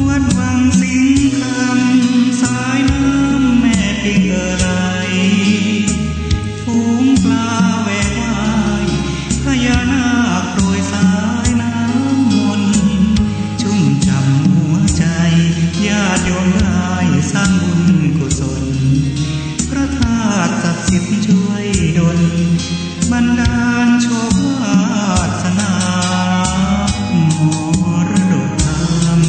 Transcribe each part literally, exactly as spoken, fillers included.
วัดวังสิงห์คำ สายน้ำแม่ปิงเอ่อไหล ฝูงปลาแหวกว่าย พญานาคโปรยสายน้ำมนต์ ชุ่มฉ่ำหัวใจ ญาติโยมได้สร้างบุญกุศล พระธาตุศักดิ์สิทธิ์ช่วยดล บันดาลโชควาสนา มรดกธรรม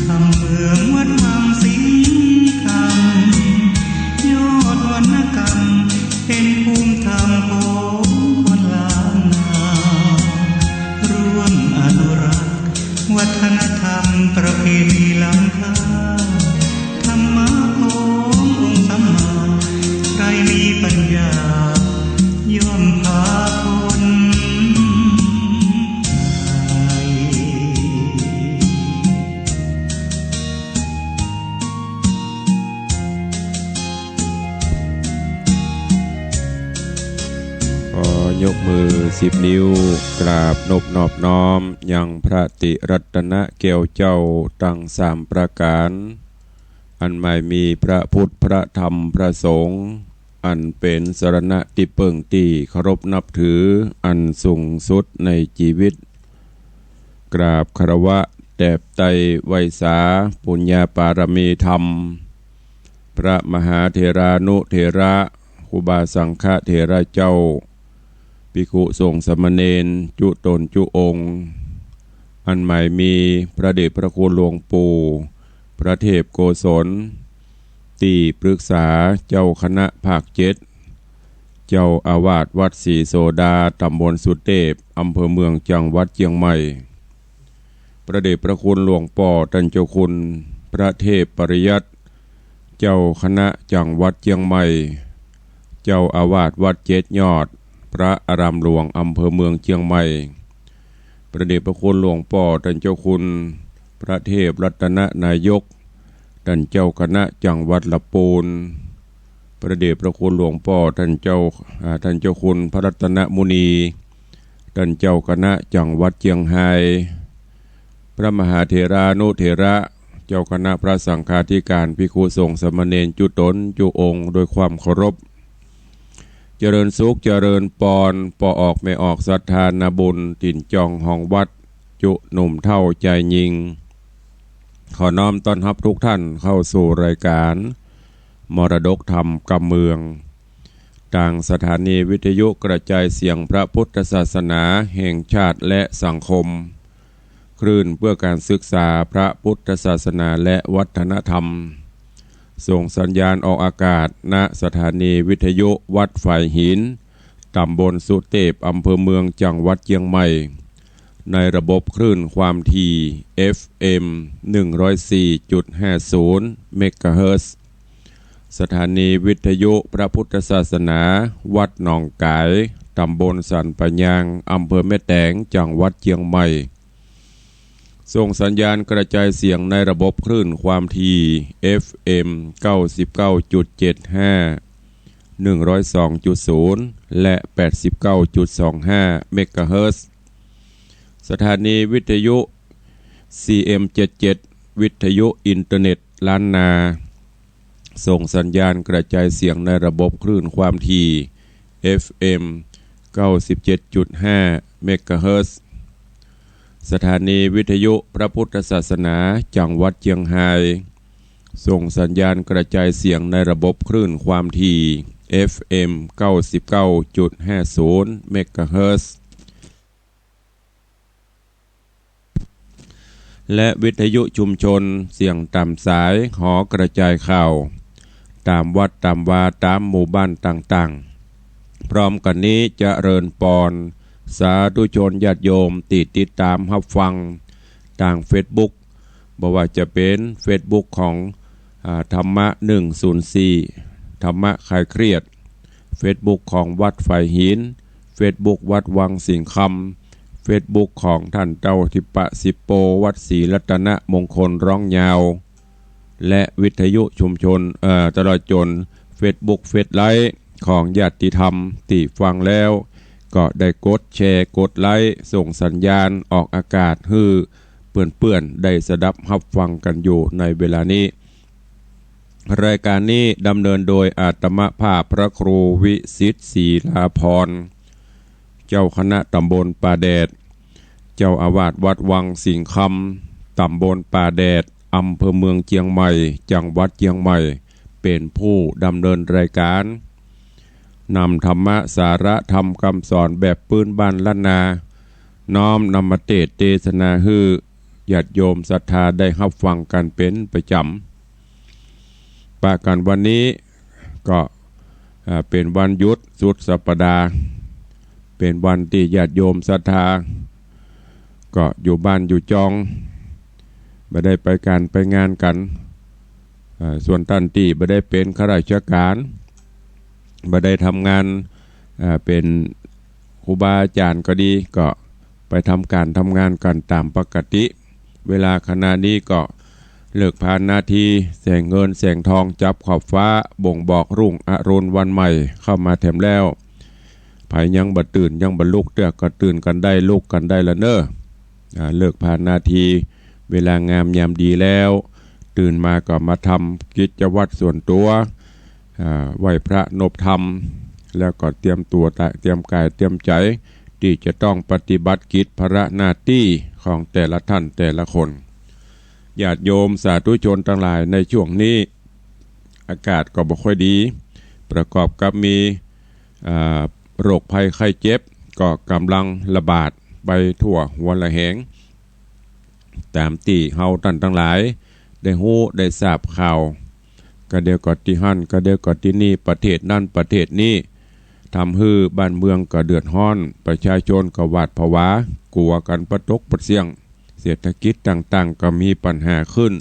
คำเมืองวัดวังสิงห์คำ ยอดวรรณกรรม เป็นภูมิธรรมของคนล้านนา ร่วมอนุรักษ์ วัฒนธรรมประเพณีล้ำค่า ธรรมะขององค์สัมมา ใครมีปัญญา ย่อมพาพ้นภัย ขอยกมือสิบนิ้ว กราบนบนอบน้อมยังพระติรัตนะแก้วเจ้าตังสามประก๋าน อันหมายมีพระพุทธ พระธรรม พระสงฆ์ อันเป๋นสรณะตี้เปิ้งตี้เคารพนับถืออันสูงสุดในจีวิต กราบคารวะแตบไตรไหว้สาปุญญาปารมีธรรม พระมหาเถรานุเถระ ครูบาสังฆเถระเจ้า ภิกขุสงฆ์สามเณรจุ๊ต๋นจุ๊องค์ อันหมายมีพระเดชพระคุณหลวงปู่ พระเทพโกศล ตี้ปรึกษาเจ้าคณะภาคเจ็ด เจ้าอาวาสวัดศรีโสดา ตำบลสุเตพ อำเภอเมือง จังหวัดเจียงใหม่ พระเดชพระคุณหลวงป้อต้านเจ้าคุณพระเทพปริยัติ เจ้าคณะจังหวัดเจียงใหม่ เจ้าอาวาสวัดเจ็ดยอด พระอารามหลวง อำเภอเมืองเจียงใหม่ พระเดชพระคุณหลวงป้อต้านเจ้าคุณพระเทพรัตนนายก ต้านเจ้าคณะจังหวัดละปูน พระเดชพระคุณหลวงป้อต้านเจ้า อ่า ต้านเจ้าคุณพระรัตนมุนี ต้านเจ้าคณะจังหวัดเจียงฮาย พระมหาเถรานุเถระ เจ้าคณะพระสังฆาธิการ ภิกขุสงฆ์สามเณรจุ๊ต๋นจุ๊องค์ ด้วยความเคารพ เจริญสุขเจริญปอน ป้อออกแม่ออกศรัทธานาบุญ ตี๋นจองฮองวัด จุ๊หนุ่มเฒ่าจายญิง ขอน้อมต้อนฮับทุกท่านเข้าสู่รายการมรดกธรรมกำเมือง ตางสถานีวิทยุกระจายเสียงพระพุทธศาสนาแห่งชาติและสังคม คลื่นเพื่อการศึกษาพระพุทธศาสนาและวัฒนธรรม ส่งสัญญาณออกอากาศ ณ สถานีวิทยุวัดฝายหิน ตำบลสุเตพ อำเภอเมือง จังหวัดเจียงใหม่ ในระบบคลื่นความถี่ เอฟเอ็ม หนึ่งร้อยสี่จุดห้าศูนย์ เมกะเฮิรตซ์ สถานีวิทยุพระพุทธศาสนา วัดหนองก๋าย ตำบลสันป่ายาง อำเภอแม่แตง จังหวัดเจียงใหม่ ส่งสัญญาณกระจายเสียงในระบบคลื่นความถี่ เอฟเอ็ม เก้าสิบเก้าจุดเจ็ดห้า หนึ่งร้อยสองจุดศูนย์ และ แปดสิบเก้าจุดสองห้า เมกะเฮิรตซ์ สถานีวิทยุ ซีเอ็มเจ็ดเจ็ด วิทยุอินเทอร์เน็ตล้านนา ส่งสัญญาณกระจายเสียงในระบบคลื่นความถี่ เอฟเอ็ม เก้าสิบเจ็ดจุดห้า เมกะเฮิรตซ์ สถานีวิทยุพระพุทธศาสนา จังหวัดเจียงฮาย ส่งสัญญาณกระจายเสียงในระบบคลื่นความถี่ เอฟเอ็ม เก้าสิบเก้าจุดห้าศูนย์ เมกะเฮิรตซ์ และวิทยุชุมชนเสียงต๋ามสาย หอกระจายข่าว ต๋ามวัดต๋ามวา ต๋ามหมู่บ้านต่างๆ พร้อมกั๋นนี้เจริญปอน สาธุชนญาติโยมตี้ติดต๋ามฮับฟังตางเฟซบุ๊ก บ่ว่าจะเป๋นเฟซบุ๊กของ อ่า ธรรมะ หนึ่งศูนย์สี่ ธรรมะคลายเครียด เฟซบุ๊กของวัดฝายหิน เฟซบุ๊กวัดวังสิงห์คำ เฟซบุ๊กของต้านเต้าทิปะสิปโป วัดศรีรัตนมงคลร้องยาว และวิทยุชุมชน เอ่อ ตลอดจ๋นเฟซบุ๊กเฟซไลฟ์ของญาติธรรมตี้ฟังแล้ว ก็ได้กดแชร์ กดไลค์ ส่งสัญญาณออกอากาศหื้อ เปื้อนๆ ได้สดับฮับฟังกั๋นอยู่ในเวลานี้ รายก๋านนี้ดำเนินโดยอาตมาภาพพระครูวิสิทธิ์ ศรีลาภรณ์ เจ้าคณะตำบลป่าแดด เจ้าอาวาสวัดวังสิงห์คำ ตำบลป่าแดด อำเภอเมืองเจียงใหม่ จังหวัดเจียงใหม่ เป๋นผู้ดำเนินรายก๋าน นำธรรมะสาระธรรมกำสอนแบบปื๊นบ้านล้านนา น้อมนำมาเตสน์เตสนาหื้อญาติโยมศรัทธาได้ฮับฟังกั๋นเป๋นประจ๋ำ ปะกั๋นวันนี้ก็ อ่า เป๋นวันหยุดสุดสัปดาห์ เป๋นวันตี้ญาติโยมศรัทธา ก็อยู่บ้านอยู่จอง บ่ได้ไปก๋านไปงานกั๋น อ่า ส่วนต้านตี้บ่ได้เป๋นข้าราชก๋าน บ่ได้ทำงาน อ่า เป๋นครูบาอาจ๋ารย์ก็ดี ก็ไปทำก๋านทำงานกั๋นต๋ามปกติ เวลาขณะนี้ก็เลิกผ่านนาที แสงเงินแสงทองจับขอบฟ้า บ่งบอกรุ่งอรุณวันใหม่เข้ามาแถมแล้ว ใผยังบ่ตื่นยังบ่ลุกเตื้อก็ตื่นกั๋นได้ลุกกั๋นได้ละเน่อ อ่า เลิกผ่านนาที เวลางามยามดีแล้ว ตื่นมาก็มาทำกิจวัตรส่วนตั๋ว อ่า ไหว้พระนบธรรม แล้วก็เตรียมตั๋วตะ เตรียมก๋ายเตรียมใจ๋ ตี้จะต้องปฏิบัติกิจภาระหน้าตี้ของแต่ละต้านแต่ละคน ญาติโยมสาธุชนตังหลาย ในช่วงนี้อากาศก็บ่ค่อยดี ประกอบกับมี อ่า โรคภัยไข้เจ็บก็ก่ำลังระบาดไปทั่วหัวระแหง ต๋ามตี้เฮาต้านตังหลายได้ฮู้ได้ทราบข่าว กะเดี่ยวก็ตี้หั้น กะเดี่ยวก็ตี้นี่ ประเทศนั้นประเทศนี้ ทำหื้อบ้านเมืองก็เดือดฮ้อน ประชาชนก็หวาดผวา กั๋วกั๋นปะตกปะเสี้ยง เศรษฐกิจต่างๆ ก็มีปัญหาขึ้น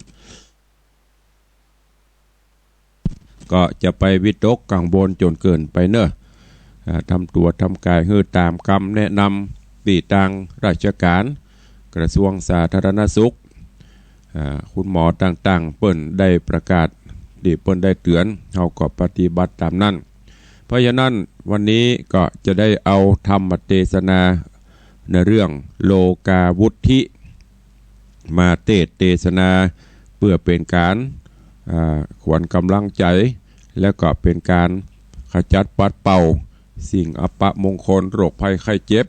ก็จะไปวิตกกังวลจ๋นเกินไปเน่อ อ่า ทำตั๋วทำก๋ายหื้อต๋ามกำแนะนำตี้ตางราชก๋าน กระทรวงสาธารณสุข อ่า คุณหมอต่างๆ เปิ้นได้ประกาศ ตี้เปิ้นได้เตื๋อน เฮาก็ปฏิบัติต๋ามนั้น เพราะฉะนั้นวันนี้ก็จะได้เอาธรรมเตสนาในเรื่องโลกาวุฒิ มาเตสน์เตสนา เปื้อเป๋นก๋าน อ่า ขวัญก๋ำลังใจ๋ แล้วก็เป๋นก๋านขจัดปัดเป่าสิ่งอัปมงคล โรคภัยไข้เจ็บ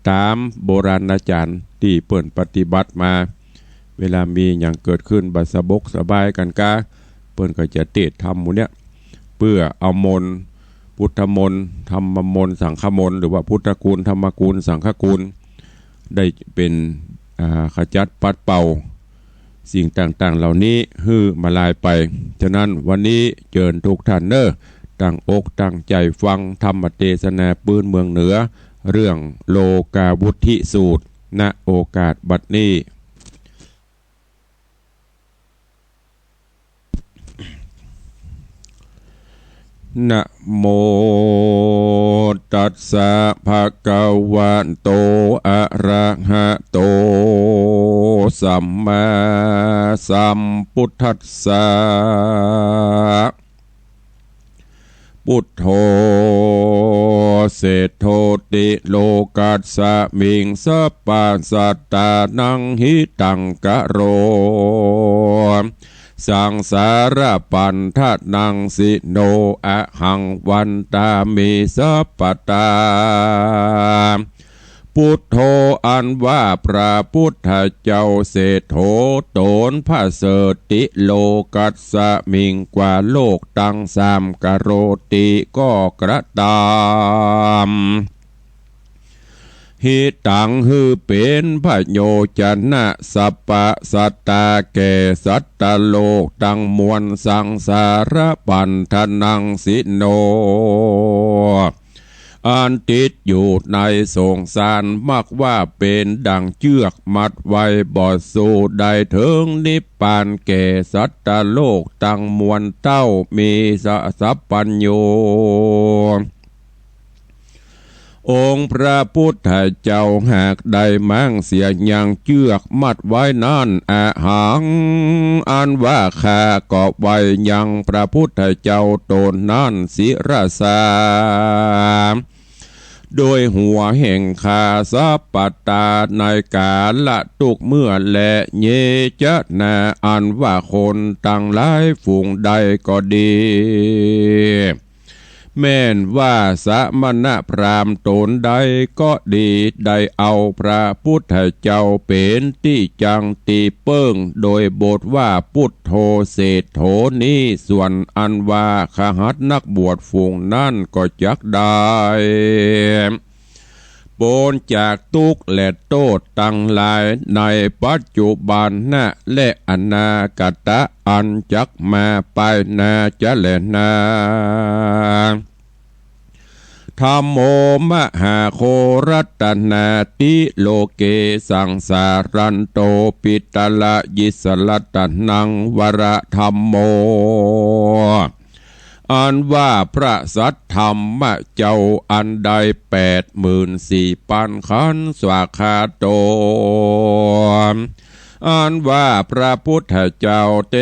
ต๋ามโบราณอาจ๋ารย์ตี้เปิ้นปฏิบัติมา เวลามีหยังเกิดขึ้นบ่สะบกสบายกั๋นกา เปิ้นก็จะเตสน์ธรรมหมู่เนี้ย เปื้อเอามนต์ พุทธมนต์ ธรรมมนต์ สังฆมนต์ หรือว่าพุทธคุณ ธรรมคุณ สังฆคุณ ได้เป๋น อ่า ขจัดปัดเป่าสิ่งต่างๆ เหล่านี้หื้อมาลายไป ฉะนั้นวันนี้เจิญทุกท่านเน่อ ตั้งอกตั้งใจ๋ฟังธรรมเตสนาปื๊นเมืองเหนือ เรื่องโลกาวุฒิสูตร ณ โอกาสบัดนี้ นะโมตัสสะ ภะคะวะโต อะระหะโต สัมมาสัมพุทธัสสะ พุทโธ เศรษโฐติ โลกัสสะมิง สัพพะสัตตานัง หิตังกะโร สังสารปันทะนังสิโน อะหังวันตามิ สัพพะตา พุทโธ อันว่าพระพุทธเจ้าเศรษโฐต๋นผะเสริฐติ โลกัสสะมิง กว่าโลกตังสาม กะโรติ ก็กระต๋าม หิตัง หื้อเป๋นผะโยชนะ สัพพะสัตตา แก่สัตตะโลกตังมวล สังสารปันทะนังสิโน อันติดอยู่ในสงสาร มักว่าเป๋นดั่งเจื้อกมัดไว้ บ่สู้ได้เถิงนิพพาน แก่สัตตะโลกตังมวลเต้า มีสะ สัพพัญญู องค์พระพุทธเจ้าหากได้ม้างเสียยังเจื้อกมัดไว้นั้น อะหัง อันว่าข้าก็ไว้ยังพระพุทธเจ้าต๋นนั้น ศิรสา โดยหัวแห่งข้าสัพพตา ในกาละตุ๊กเมื่อแล เย จะ นา อันว่าคนตังหลายฝูงใดก็ดี แม่นว่าสมณพราหมณ์ต๋นใดก็ดี ได้เอาพระพุทธเจ้าเป๋นตี้จั้งตี้เปิ้ง โดยบทว่า ปุทโธ เศรษโฐ นี้ ส่วนอันว่าขหัตถ์นักบวชฝูงนั้นก็จักได้ ป๊นจากตุ๊กข์และโต้ษตังหลายในปัจจุบันนะ และอนาคตะอันจักมาปายหน้าจะแลนา ธัมโม มหาโค รัตนา ติโลเก สังสารันโต ปิตะระยิสรัตนัง วระธัมโม อันว่าพระสัทธรรมเจ้าอันใดแปดหมื่นสี่ปันขันธ์ สวากขาโต อันว่าพระพุทธเจ้าเต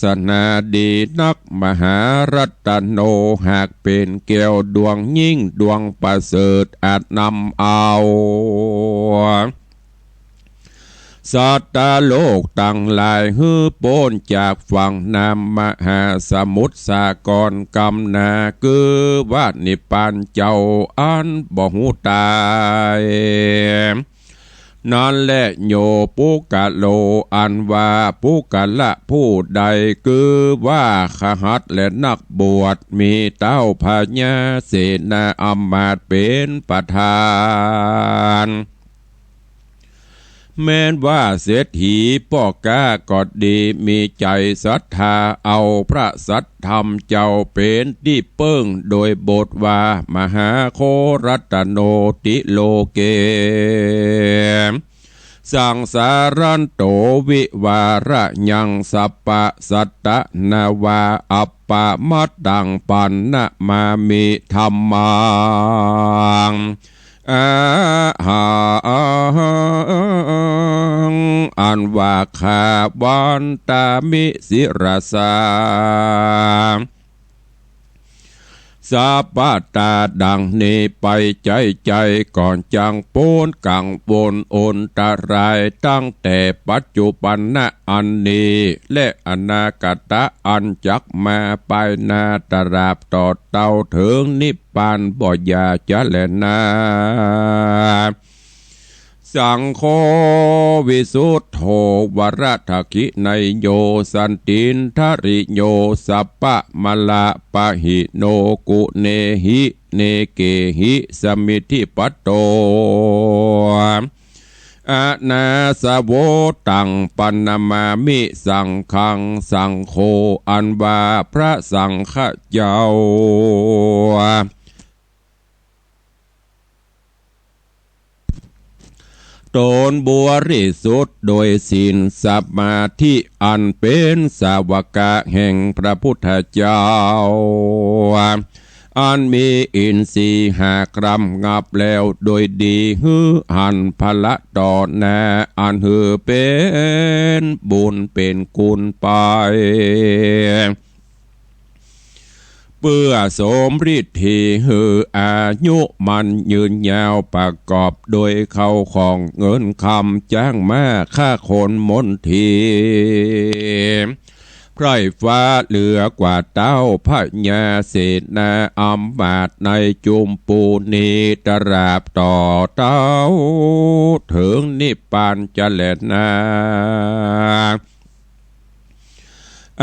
สนาดีนัก มหารัตโน หากเป๋นแก้วดวงยิ่งดวงประเสริฐ อาจนำเอา สัตว์โลกตังหลายหื้อป๊นจากฝั่งน้ำมหาสมุทรสากรกำนา คือว่านิพพานเจ้าอันบ่ฮู้ต๋าย นั้นแล โย ปุคคโล อันว่าปุคคละผู้ใด คือว่าขหัตถ์และนักบวช มีเต๊าพญาเสนาอำมาตย์เป๋นประธาน แม้นว่าเศรษฐีป้อก๊าก็ดี มีใจ๋ศรัทธาเอาพระสัทธรรมเจ้าเป๋นตี้เปิ้ง โดยบทว่ามหาโครัตโนติโลเก สังสารันโตวิวาระยัง สัพพะสัตตะนาวา อัปปะมัตตัง ปันนะมามิ ธัมมัง อะหัง อันว่าข้าวันตามิ ศิรสา สัพพะตา ดังนี้ไป ใจ๋ใจ๋ก่อนจั้งป๊นกังวลอันตราย ตั้งแต่ปัจจุบันนะอันนี้ และอนาคตะอันจักมาปายหน้า ตราบต่อเต้าเถิงนิพพานบ่อย่าจะแลนา สังโฆ วิสุทโธ วรทักขิเนยโย สันตินทริโย สัพพะมะละปะหิโน กุเณหิ เนเกหิ สมิทธิปัตโต อะนาสโว ตังปะนะมามิ สังฆัง สังโฆ อันว่าพระสังฆะเจ้า ต๋นบริสุทธิ์โดยศีลสมาธิ อันเป๋นสาวกะแห่งพระพุทธเจ้า อันมีอินทรีย์ห้ากำงับแล้วโดยดี หื้อหันพละต่อหน้า อันหื้อเป๋นบุญเป๋นคุณไป เปื้อสมฤทธีหื้ออายุมั่นยืนยาว ประกอบโดยข้าวของเงินคำ จ๊างม้า ฆ่าคน มนที ไพร่ฟ้า เหลือกว่าเต้าพญาเสนาอำมาตย์ในจุมปูนี้ ตราบต่อเต้าเถิงนิพพานจะแลนา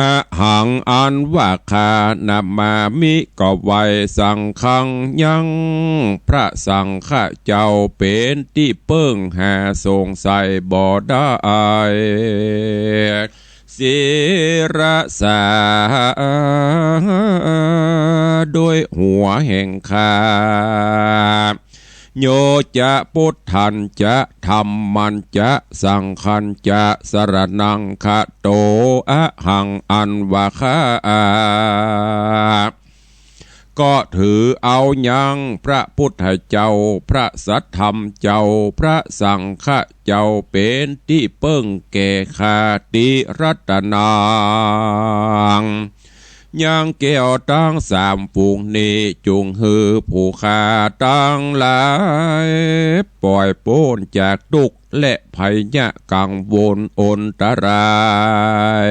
อะหัง อันว่าข้า นะมามิ ก็ไหว้ สังฆัง ยังพระสังฆะเจ้าเป๋นตี้เปิ้ง หาสงสัยบ่ได้ ศิรสา โดยหัวแห่งข้า โยจะ พุทธัญจะ ธัมมัญจะ สังฆัญจะ สรณังคโต อะหัง อันว่าข้า ก็ถือเอายังพระพุทธเจ้า พระสัทธรรมเจ้า พระสังฆะเจ้า เป๋นตี้เปิ้งแก่ข้า ติรัตนัง ยังแก้วตังสามฝูงนี้ จุ่งหื้อผู้ข้าตังหลาย ป่อยป๊นจากตุ๊กข์และภัยยะกังวลอันตราย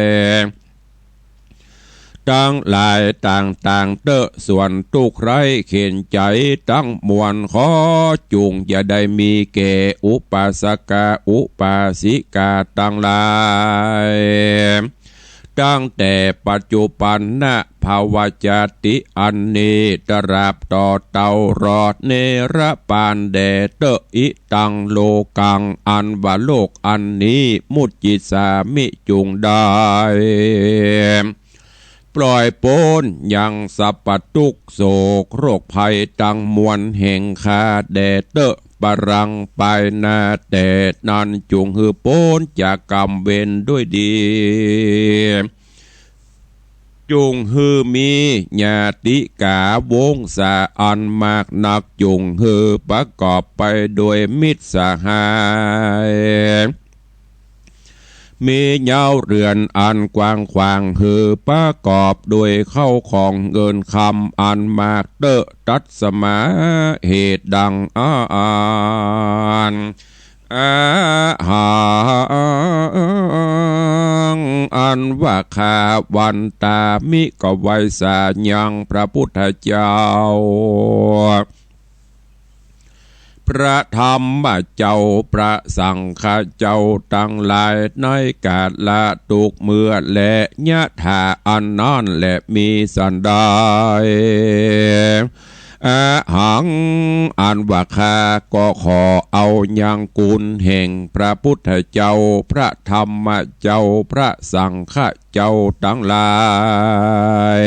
ตังหลายต่างๆ เต๊อะ ส่วนตุ๊กข์ไร้เข็ญใจ๋ตังมวล ขอจุ่งอย่าได้มีแก่อุปาสกะอุปาสิกาตังหลาย ตั้งแต่ปัจจุบันนะภวชาติอันนี้ ตราบต่อเต้ารอดนิรปานแด่เต๊อะ อิตังโลกัง อันว่าโลกอันนี้ มุจจิสสามิ จุ่งได้ปล่อยป๊นยังสัพพะตุ๊กข์โศกโรคภัยตังมวลแห่งข้าแด่เต๊อะ ปรังไปหน้าแต่นั้น จุ่งหื้อป๊นจากกรรมเวรด้วยดี จุ่งหื้อมีญาติกาวงศาอันมากนัก จุ่งหื้อประกอบไปโดยมิตรสหาย มีเย้าเรือนอันกว้างขวาง หื้อประกอบโดยเข้าของเงินคำอันมากเต๊อะ ตัสมา เหตุดังอัน อะหัง อันว่าข้าวันตามิ ก็ไหว้สายังพระพุทธเจ้า พระธรรมเจ้า พระสังฆเจ้าตังหลาย ในกาละทุกเมื่อแล ยะถา อันนั้นแล มีสันใด อะหัง อันว่าข้าก็ขอเอายังคุณแห่งพระพุทธเจ้า พระธรรมเจ้า พระสังฆเจ้าตังหลาย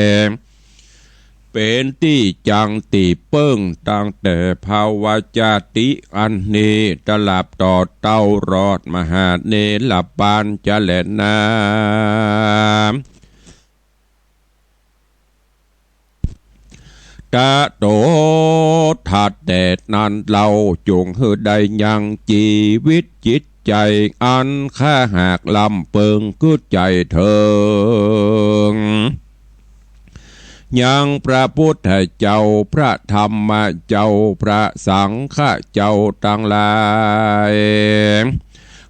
เป๋นตี้จั้งตี้เปิ้ง ตั้งแต่ภวชาติอันนี้ ตราบต่อเต้ารอดมหานิรปานจะแลนา ตะโต ถัดแต่นั้นเล่า จุ่งหื้อได้ยังจีวิตจิตใจ๋อันคหักล้ำเปิงกึ๊ดใจ๋เถิง ยังพระพุทธเจ้า พระธรรมเจ้า พระสังฆเจ้าตังหลาย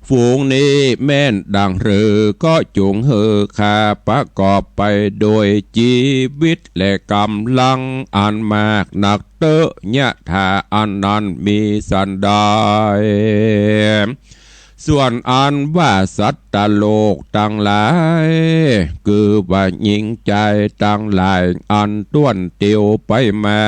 ฝูงนี้แม่นดังหรือ ก็จุ่งหื้อข้าประกอบไปโดยจีวิตและก๋ำลังอันมากนักเต๊อะ ยะถา อันนั้นมีสันใด ส่วนอันว่าสัตว์โลกตังหลาย คือว่าญิงจายตังหลาย อันต้วนเตียวไปมา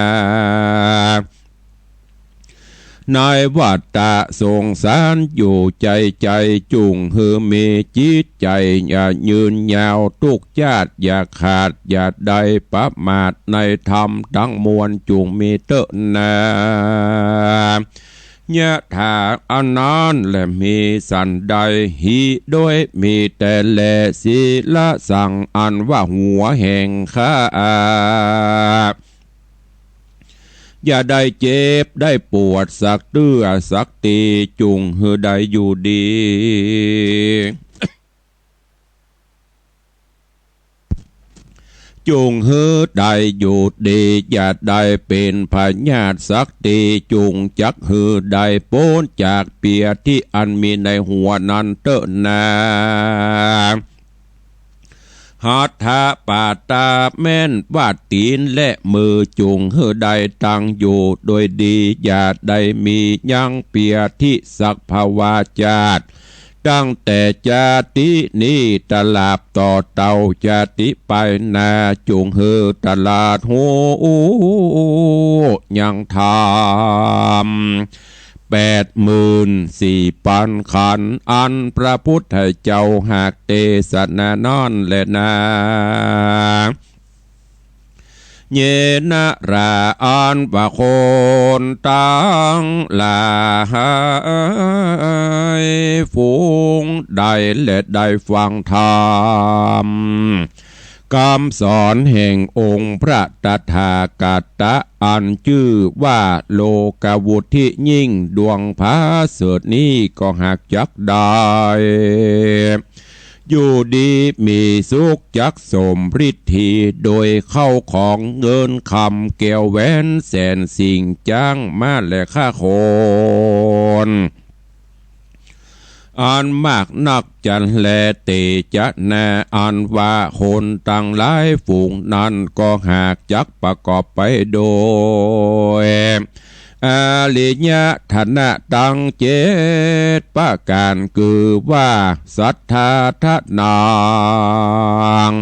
ในวัฏฏะสงสารอยู่ใจ๋ใจ๋ จุ่งหื้อมีจิตใจ๋อย่ายืนยาว ทุกชาติอย่าขาด อย่าได้ประมาท ในธรรมตังมวลจุ่งมีเต๊อะนา ยะถา อันนั้นแลมีสันใด หิ โดยมีแต่แล สีละสัง อันว่าหัวแห่งข้า อย่าได้เจ็บได้ปวดสักเตื้อสักตี้ จุ่งหื้อได้อยู่ดี จุ่งหื้อได้อยู่ดี อย่าได้เป๋นพยาธิสักตี้ จุ่งจักหื้อได้ป๊นจากเปียที่อันมีในหัวนั้นเต๊อะนา หัตถปาตา แม่นว่าตี๋นและมือ จุ่งหื้อได้ตั้งอยู่โดยดี อย่าได้มียังเปียที่สักภวชาติ ตั้งแต่จาตินี้ตราบต่อเต้าจาติไปหน้า จุ่งหื้อตลาดฮู้ยังธรรมแปดหมื่นสี่ปันขันธ์ อันพระพุทธเจ้าหากเตสนานั้นแลนา เยนะรา อันว่าคนตังหลาย ฝูงใดและได้ฟังธรรม กำสอนแห่งองค์พระตถาคตะ อันจื้อว่าโลกาวุธที่ยิ่งดวงผาเสริฐนี้ ก็หากจักได้ อยู่ดีมีสุขจักสมฤทธี โดยเข้าของเงินคำแก้วแหวนแสนสิ่ง จ๊างม้าและข้าคน อันมากนักจันแล เตจะนา อันว่าคนตังหลายฝูงนั้นก็หากจักประกอบไปโดย อริยธนะตังเจ็ดประก๋าน คือว่า ศรัทธาธนัง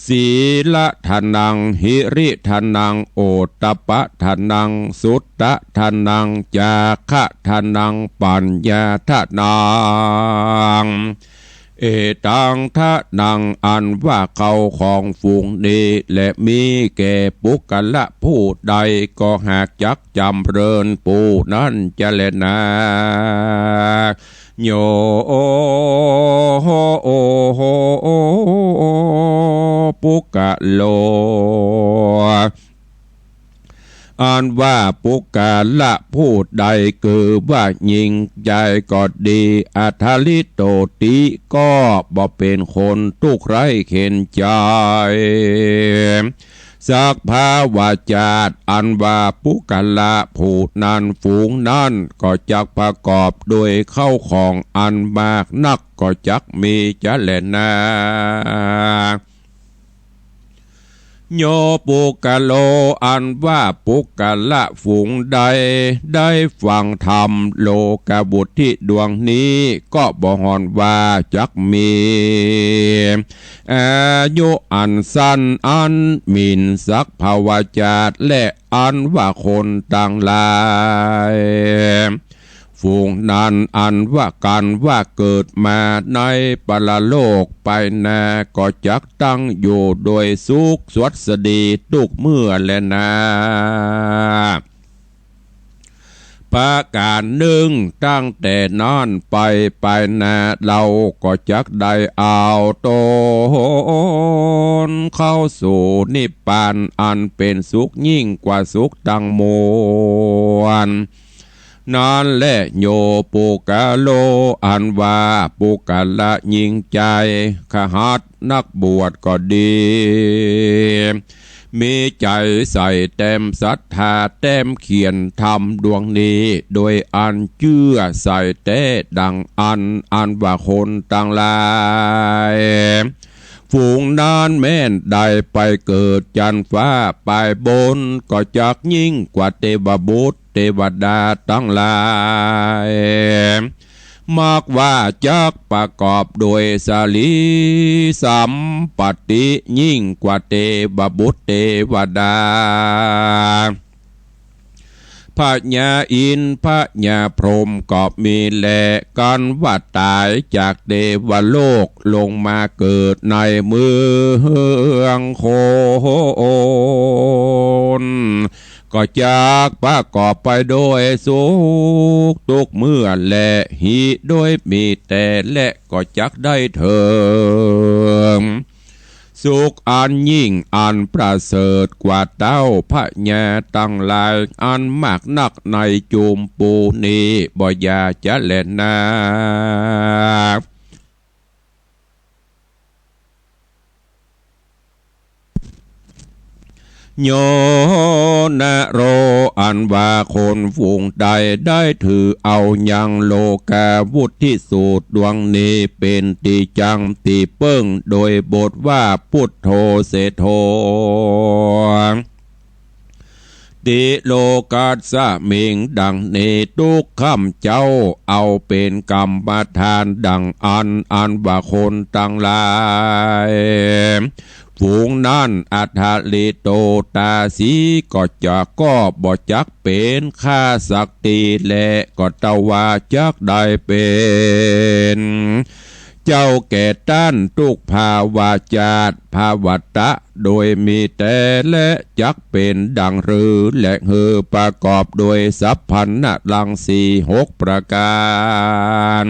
ศีลธนัง หิริธนัง โอตตัปปธนัง สุตตะธนัง จาคะธนัง ปัญญาธนัง เอตังธนัง อันว่าเข้าของฝูงนี้แล มีแก่ปุคคละผู้ใด ก็หากจักจ๋ำเริญผู้นั้นจะแลนา โย โอ โห ปุคคโล อันว่าปุคคละผู้ใด คือว่ายิ่งใหญ่ก็ดี อัตถลิโตติ ก็บ่เป๋นคนตุ๊กข์ไร้เข็ญใจ๋ สัพพวจาต อันว่าปุคคละผู้นั้น ฝูงนั้นก็จักประกอบโดยเข้าของอันมากนัก ก็จักมีจะแลนา โย ปุคคโล อันว่าปุคคละฝูงใด ได้ฟังธรรมโลกะวุตติดวงนี้ ก็บ่ห่อนว่าจักมี อายุอันสั้นอันหมิ่นสัพพวจาต และอันว่าคนตังหลาย ฝูงนั้นอันว่ากั๋นว่าเกิดมาในปรโลกไปหน้า ก็จักตั้งอยู่โดยสุขสวัสดีตุ๊กเมื่อแลนา ประก๋านนึ่ง ตั้งแต่นั้นไปไปหน้า เฮาก็จักได้เอาต๋นเข้าสู่นิพพาน อันเป๋นสุขยิ่งกว่าสุขตังมวล นั้นแล โย ปุคคโล อันว่าปุคคละยิ่งใจ๋ คฤหัสถ์นักบวชก็ดี มีใจ๋ใส่แต้มศรัทธา แต้มเขียนธรรมดวงนี้ โดยอันเจื้อใส่แต๊ดังอั้น อันว่าคนตังหลาย ฝูงนั้นแม่นได้ไปเกิดจั๊นฟ้าไปบน ก็จักยิ่งกว่าเตวบุตรเตวดาตังหลาย มักว่าจักประกอบโดยสรีสัมปัตติ ยิ่งกว่าเตวบุตรเตวดา พญาอินทร์พญาพรหมก็มีแล กั๋นว่าต๋ายจากเตวโลกลงมาเกิดในเมืองคน ก็จักประกอบไปโดยสุขตุ๊กเมื่อแล หิโดยมีแต๊แล ก็จักได้เถิง สุขอันยิ่งอันประเสริฐกว่าเต้าพญาตังหลายอันมากนักในจุมปูนี้บ่อย่าจะแลนา โย นโร อันว่าคนฝูงใดได้ถือเอายังโลกาวุตติสูตรดวงนี้เป๋นตี้จั้งตี้เปิ้ง โดยบทว่า ปุทโธ เสโท ติโลกัสสมิง ดังนี้ ตุ๊กข้าพเจ้าเอาเป๋นกรรมฐานดังอั้น อันว่าคนตังหลาย ฝูงนั้น อัตถลิโตตาสี ก็จัก ก็บ่จักเป๋นข้าสักทีแล ก็เต้าว่าจักได้เป๋นเจ้าแก่ต้านตุ๊กภาวจาติภาวตะ โดยมีแต๊แล จักเป๋นดังรือ และหื้อประกอบโดยสัพพัณณรังสีหกประก๋าน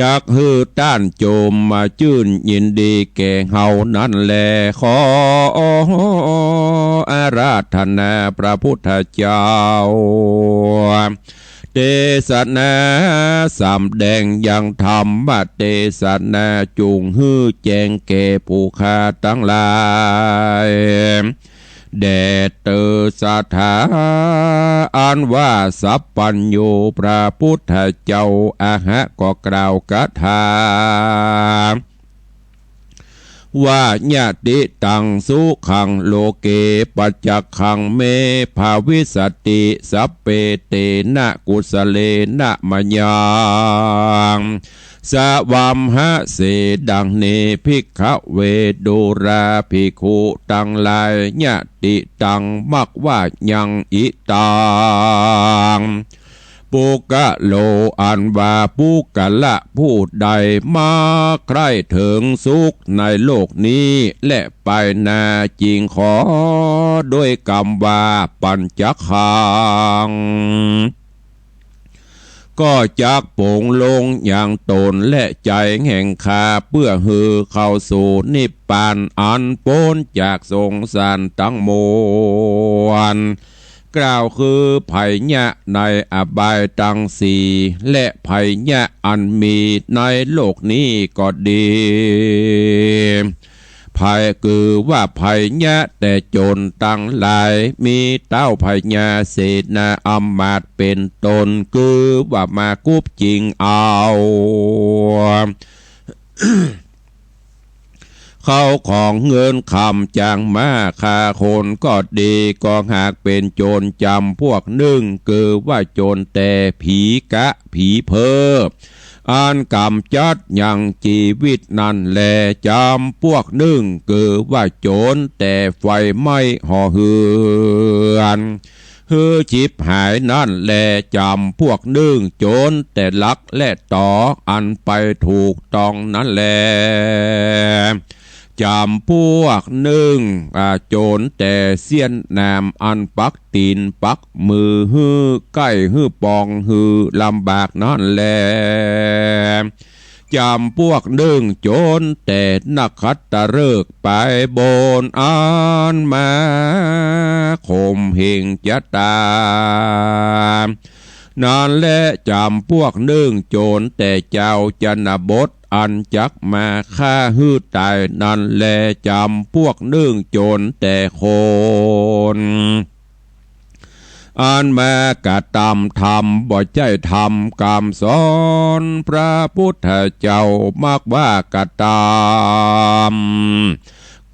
จักหื้อต้านจมมาจื้นยินดีแก่เฮานั้นแล ขออาราธนาพระพุทธเจ้า เตสนา สำแดงยังธรรมเตสนา จุ่งหื้อแจ้งแก่ผู้ข้าตังหลาย แด่เตอสถา อันว่าสัพพัญญูพระพุทธเจ้า อะหะ ก็กล่าวกถา ว่า ยะติตังสุขังโลเก ปัจจักขังเม ภวิสสติ สัพเพเตนะกุสสะเลนะมะยัง สะวัมหะเส ดังนี้ ภิกขะเว ดูราภิกขุตังหลาย ยะติตัง มักว่ายัง อิตัง ปุคคะโล อันว่าปุคคละผู้ใด มักใคร่เถิงสุขในโลกนี้ และไปหน้า จึงขอด้วยกำว่า ปัจจักขัง ก็จักปลงลงยังตนและใจ๋แห่งข้า เปื้อหื้อเข้าสู่นิพพาน อันป๊นจากสงสารตังมวล กล่าวคือภัยยะในอบายตังสี่ และภัยยะอันมีในโลกนี้ก็ดี ภัยคือว่าภัยยะแต่โจรตังหลาย มีต้าวพญาเสนาอำมาตย์เป๋นต้น คือว่ามากุบจิงเอา เข้าของเงินคำจ๋างมาฆ่าคนก็ดี ก็หากเป๋นโจรจ๋ำพวกนึ่ง คือว่าโจรแต่ผีกะผีเพ้อ อันก๋ำจัดยังจีวิตนั้นแล จ๋ำพวกนึ่ง คือว่าโจรแต่ไฟไหม้หอเฮือน หื้อฉิบหายนั้นแล จ๋ำพวกนึ่ง โจรแต่ลักและต๋อ อันไปถูกต้องนั้นแล จ๋ำพวกนึ่ง อ่า โจรแต่เสี้ยนหนาม อันปักตี๋นปักมือ หื้อใก้หื้อปอง หื้อลำบากนั้นแล จ๋ำพวกนึ่ง โจรแต่นขัตตฤกษ์ไปบน อันมาข่มเหงจะต๋าย นั้นแล จ๋ำพวกนึ่ง โจรแต่จาวชนบท อันจักมาฆ่าหื้อต๋ายนั้นแล จ๋ำพวกนึ่ง โจรแต่คน อันมากระตำธรรมบ่ใจ้ธรรมกำสอนพระพุทธเจ้า มักว่ากระตำ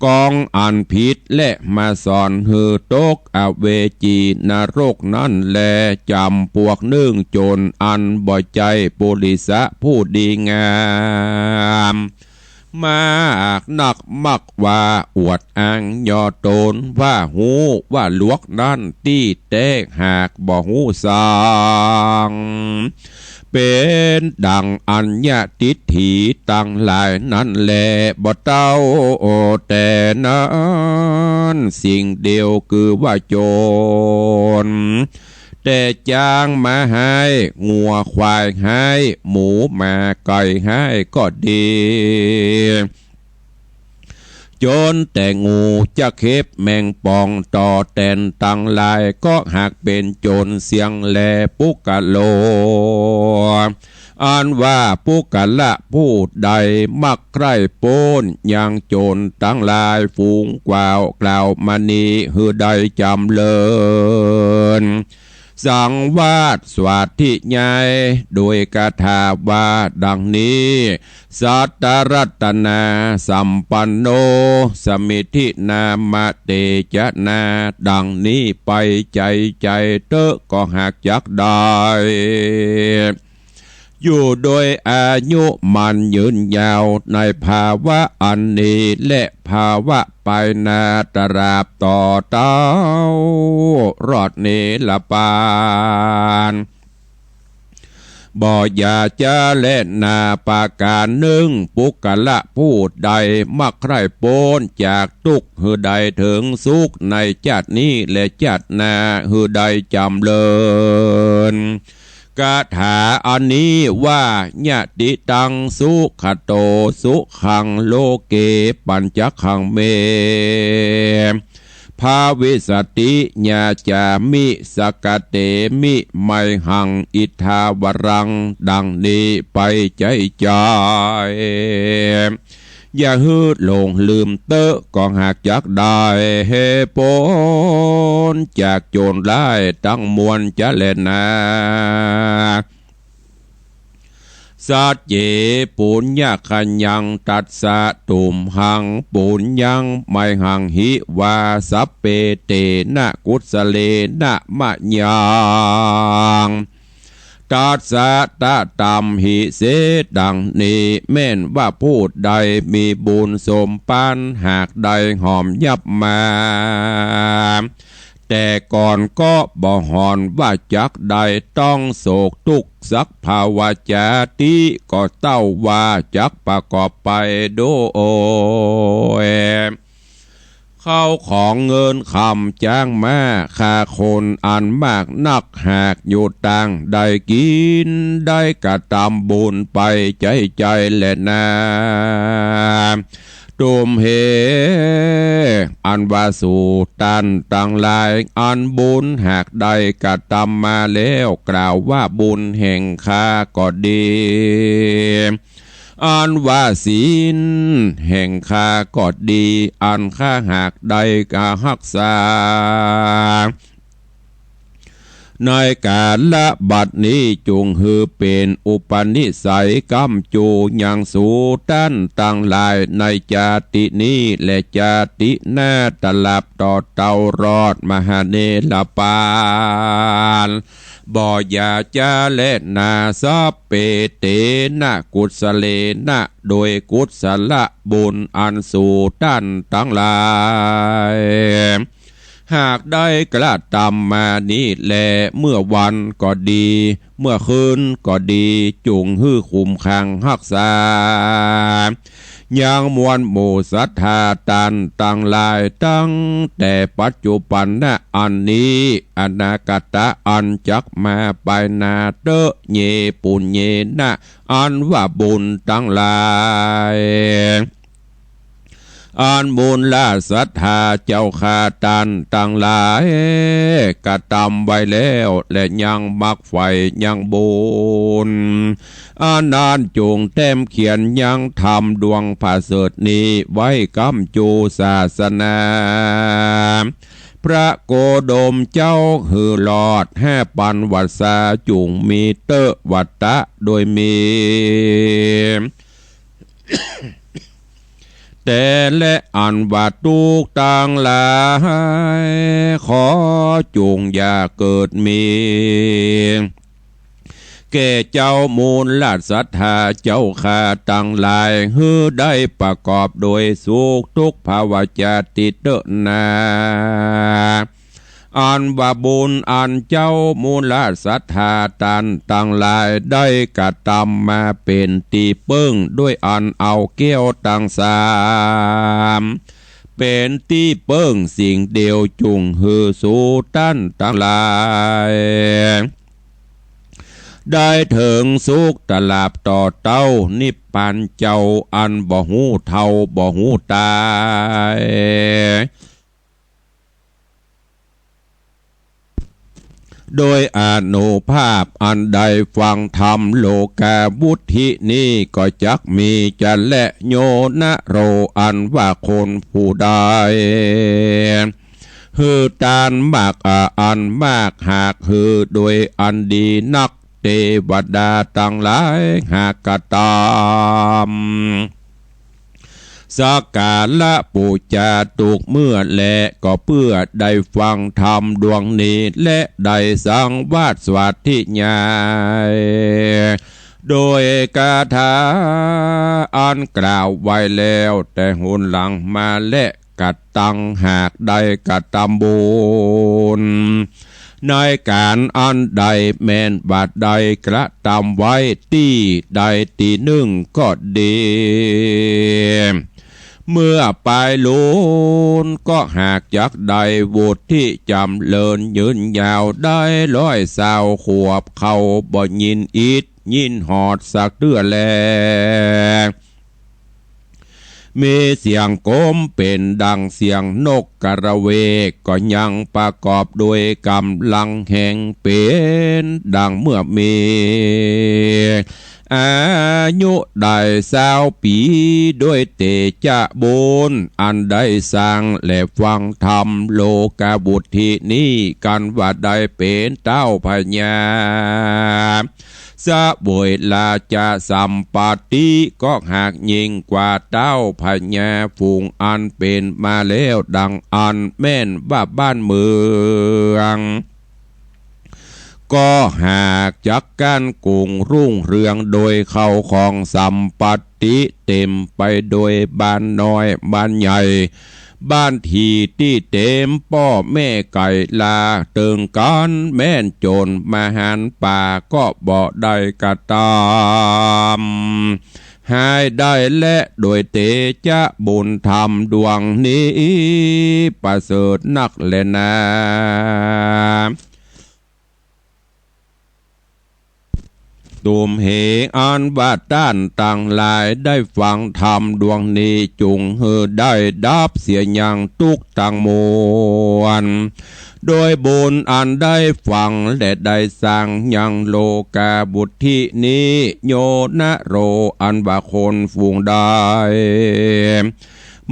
กองอันผิด และมาสอนหื้อตกอเวจีนรกนั้นแล จ๋ำพวกนึ่ง โจรอันบ่ใจ้ปุริสะผู้ดีงาม มากนัก มักว่าอวดอ้างย่อต๋น ว่าฮู้ว่าหลวกนั้นตี้แต๊ หากบ่ฮู้สัง เป๋นดั่งอัญญทิฏฐิตังหลายนั้นแล บ่เต้าแต่นั้นสิ่งเดียว คือว่าโจร แต่จ๊างม้าฮ้าย งัวควายฮ้าย หมูหมาไก่ฮ้ายก็ดี โจรแต่งูจะเข็บแมงป่องต่อแตนตังหลาย ก็หากเป๋นโจรเสี้ยงแล ปุคคโล อันว่าปุคคละผู้ใด มักใคร่ป๊นยังโจรตังหลาย ฝูงกว่าวกล่าวมานี้ หื้อได้จ๋ำเริญ สังวาสสวัสถิญาณ โดยคาถาว่าดังนี้ สัตตรัตนาสัมปันโน สมิทธินามะเตจะนา ดังนี้ไปใจ๋ใจ๋เต๊อะ ก็หากจักได้ อยู่โดยอายุมั่นยืนยาว ในภาวะอันนี้ และภาวะไปหน้าตราบต่อเต้ารอดนิรปาน บ่อย่าจะแลนาประก๋านนึ่ง ปุคคละผู้ใด มักใคร่ป๊นจากตุ๊กข์ หื้อได้เถิงสุขในจาตินี้และจาติหน้า หื้อได้จ๋ำเริญ คาถาอันนี้ว่า ยะติตังสุขะโตสุขังโลเก ปัญจขังเม ภวิสสติ ยาจามิ สกะเตมิ ไมหัง อิทธาวรัง ดังนี้ไปใจ๋ๆ อย่าหื้อหลงลืมเต๊อะ ก็หากจักได้ป๊นจากโจรร้ายตังมวลจะแลนา สัจเจ ปุญญะขยัง ตัสสะ ตุมหัง ปุญญัง ไมหัง หิ วา สัพเพ เตนะ กุสสะเลนะ มะยัง ตัสสะ ตะตำหิ เส ดังนี้ แม่นว่าผู้ใดมีบุญสมปาน หากได้หอมยับมา แต่ก่อนก็บ่หอนว่าจักได้ ต้องโศกทุกข์สักภาวะจาติ ก็เต้าว่าจักประกอบไปโดย เข้าของเงินคำจ้างม้า ฆ่าคนอันมากนัก หากอยู่ตางได้กิ๋น ได้กระตำบุญไปใจ๋ๆ แลนา ตุมเห อันว่าสูต้านตังหลาย อันบุญหากได้กระตำมาแล้ว กล่าวว่าบุญแห่งข้าก็ดี อันว่าศีลแห่งข้าก็ดี อันข้าหากได้กาฮักษา ในกาละบัดนี้ จุ่งหื้อเป๋นอุปนิสัยก้ำจูยังสูต้านตังหลาย ในจาตินี้และจาติหน้า ตราบต่อเต้ารอดมหาเนรปาน บ่อย่าจะแลนา สัพเพ เตนะ กุสสะเลนะ โดยกุศลบุญอันสูต้านตังหลาย หากได้กระตำมานี้แล เมื่อวันก็ดี เมื่อคืนก็ดี จุ่งหื้อคุ้มครังฮักษา ยังมวลหมู่ศรัทธาต้านตังหลาย ตั้งแต่ปัจจุบันนะอันนี้ อนาคตะอันจักมาไปหน้าเต๊อะ เย ปุญเยนะ อันว่าบุญตังหลาย อันมูลศรัทธาเจ้าข้าต้านตังหลาย กระตำไว้แล้ว และยังมักใฝ่ยังบุญ อันนั้นจุ่งแต้มเขียนยังธรรมดวงประเสริฐนี้ไว้ก้ำจูศาสนา พระโคดมเจ้าหื้อรอดห้าปันวรรษา จุ่งมีเต๊อะวัตตะโดยมี แต่และอันว่าทุกข์ตังหลาย ขอจุ่งอย่าเกิดมี แก่เจ้ามูลศรัทธาเจ้าข้าตังหลาย หื้อได้ประกอบโดยสุขทุกภาวะจาติเต๊อะนา อันว่าบุญอันเจ้ามูลศรัทธาต้านตังหลายได้กระตำมาเป๋นตี้เปิ้ง ด้วยอันเอาแก้วตังสามเป๋นตี้เปิ้งสิ่งเดียว จุ่งหื้อสูต้านตังหลาย ได้เถิงสุขตราบต่อเต้านิพพานเจ้า อันบ่ฮู้เฒ่าบ่ฮู้ต๋าย โดยอานุภาพอันได้ฟังธรรมโลกาวุตถินี้ ก็จักมีจะและโยนะโร อันว่าคนผู้ใด หื้อตานมากอาอันมาก หากหื้อโดยอันดีนัก เตวดาตังหลายหากกระตำ สักการะปู๋จาทุกเมื่อแล ก็เปื้อได้ฟังธรรมดวงนี้ และได้สังวาสสาธยาย โดยคาถาอันกล่าวไว้แล้วแต่หนหลังมา และกระตังหากได้กระตำบุญ ในก๋านอันใดแม่นว่าได้กระตำไว้ตี้ใดตี้นึ่งก็ดี เมื่อปายลูนก็หากจักได้วุฒิจำเริญยืนยาวได้ร้อยซาวขวบ เขาบ่ยินอิดยินหอดสักเตื้อแล มีเสียงกลมเป๋นดั่งเสียงนกกระเวก ก็ยังประกอบด้วยก๋ำลังแฮงเป๋นดั่งเมื่อมี อายุได้ซาวปี๋ ด้วยเตจะบุญอันได้สร้าง และฟังธรรมโลกาวุฒินี้ กั๋นว่าได้เป๋นเต้าพญา เสวยราชสัมปัตติ ก็หากยิ่งกว่าเต้าพญาฝูงอันเป๋นมาแล้วดั่งอั้น แม่นว่าบ้านเมือง ก็หากจักกั๋นกุ่งรุ่งเรือง โดยเข้าของสัมปัตติเต๋มไปโดยบ้านน้อยบ้านใหญ่ บ้านตี้ตี้เต๋มป้อแม่ไก่ลา เติงกั๋นแม่นโจ๋รมหันต์ป่า ก็บ่ได้กระตำหายได้แล โดยเตจะบุญธรรมดวงนี้ ประเสริฐนักแลนา ตุมเหตุอันว่าต้านตังหลายได้ฟังธรรมดวงนี้ จุ่งหื้อได้ดับเสียยังตุ๊กข์ตังมวล โดยบุญอันได้ฟังและได้สร้างยังโลกาวุฒินี้ โยนะโร อันว่าคนฝูงใด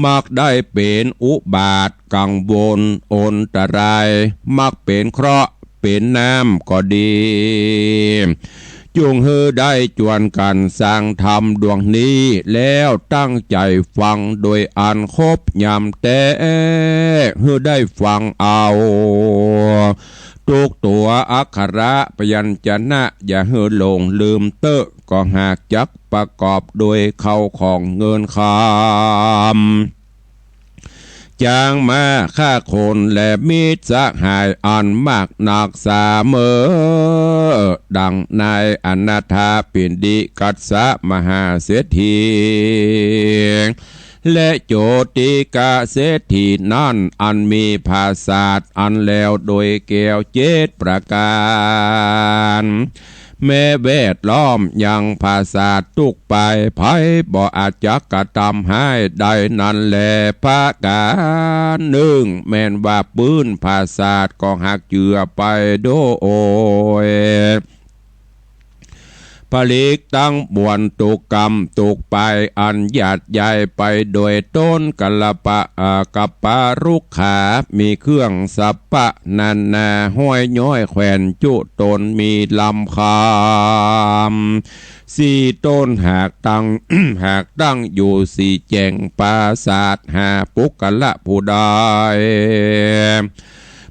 มักได้เป๋นอุบาท กังวล อันตราย มักเป๋นเคราะห์ เป๋นน้ำก็ดี จุ่งหื้อได้จวนกั๋นสร้างธรรมดวงนี้ แล้วตั้งใจ๋ฟังโดยอันครบยำแต๊ หื้อได้ฟังเอา ตุ๊กตั๋วอักขระพยัญชนะ อย่าหื้อหลงลืมเต๊อะ ก็หากจักประกอบโดยเข้าของเงินคำ จ๋างม้าข้าคนและมิตรสหายอันมากนักเสมอ ดั่งนายอนาถปิณฑิกัสสะมหาเศรษฐี และโจติกะเศรษฐีนั้น อันมีผาสาทอันแล้วโดยแก้วเจ็ดประก๋าน แม้แวดล้อมยังผาสาทตุ๊กปาย ใผบ่อาจจักกระตำหายได้นั้นแล ประก๋านนึ่ง แม่นว่าปื้นผาสาทก็หากเจือไปโดย ผลิกตังมวลตุ๊กกำตุ๊กปาย อันหยาดใหญ่ไปโดยต้นกัลปะ อ่า กัปปะรุกขา มีเครื่องสัพพะนานา ห้อยย้อยแขวนจุตนมีลำคำ สี่ต้นหากตั้ง หากตั้งอยู่สี่แจ่งปราสาท หาปุคคละผู้ใด